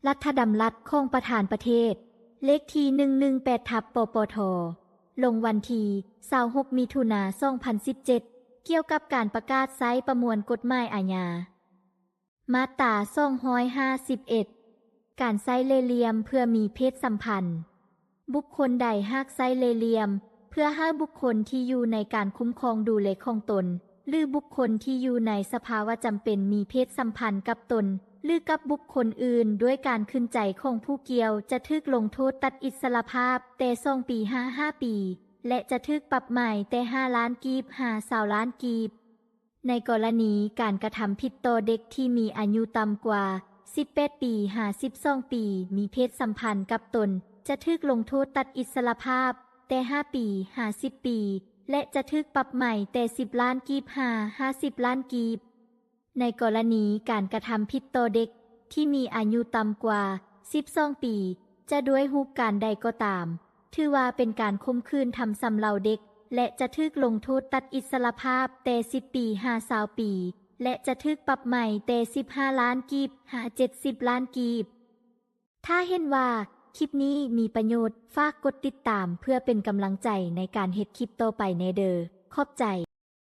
ລັດຖະດຳລັດຂອງປະທານປະເທດ ເລກທີໜຶ່ງໜຶ່ງແປດ ທັບ ປປທ ລົງວັນທີຊາວຫົກ ມິຖຸນາ ສອງພັນສິບເຈັດ ກ່ຽວກັບການປະກາດໃຊ້ປະມວນກົດໝາຍອາຍາ. ມາດຕາສອງຮ້ອຍຫ້າສິບເອັດ ການໃຊ້ເລ່ຫຼ່ຽມເພື່ອມີເພດສຳພັນ. ບຸກຄົນໃດຫາກໃຊ້ເລ່ຫຼ່ຽມ ເພື່ອໃຫ້ບຸກຄົນທີ່ຢູ່ໃນການຄຸ້ມຄອງດູແລຂອງຕົນ ຫຼື ບຸກຄົນທີ່ຢູ່ໃນສະພາວະຈຳເປັນມີເພດສຳພັນກັບຕົນ ຫຼື ກັບບຸກຄົນອື່ນ ດ້ວຍການຂືນໃຈຂອງຜູ້ກ່ຽວ ຈະຖືກລົງໂທດຕັດອິດສະລະພາບແຕ່ສອງປີຫາຫ້າປີ ແລະ ຈະຖືກປັບໃໝແຕ່ຫ້າລ້ານກີບຫາຊາວລ້ານກີບ. ໃນກໍລະນີການກະທຳຜິດຕໍ່ເດັກທີ່ມີອາຍຸຕ່ຳກວ່າສິບແປດປີຫາສິບສອງປີ ມີເພດສຳພັນກັບຕົນ ຈະຖືກລົງໂທດຕັດອິດສະລະພາບແຕ່ຫ້າປີຫາສິບປີ ແລະ ຈະຖືກປັບໃໝແຕ່ສິບລ້ານກີບຫາຫ້າສິບລ້ານກີບ. ໃນກໍລະນີການກະທຳຜິດຕໍ່ເດັກທີ່ມີອາຍຸຕ່ຳກວ່າສິບສອງປີ ຈະດ້ວຍຮູບການໃດກໍຕາມ ຖືວ່າເປັນການຂົ່ມຂືນທຳຊຳເລົາເດັກ ແລະ ຈະຖືກລົງໂທດຕັດອິດສະລະພາບແຕ່ສິບປີຫາຊາວປີ ແລະ ຈະຖືກປັບໃໝແຕ່ສິບຫ້າລ້ານກີບຫາເຈັດສິບລ້ານກີບ. ຖ້າເຫັນວ່າຄລິບນີ້ມີປະໂຫຍດ, ຝາກກົດຕິດຕາມເພື່ອເປັນກຳລັງໃຈໃນການເຮັດຄລິບຕໍ່ໄປແດ່ເດີ. ຂອບໃຈ.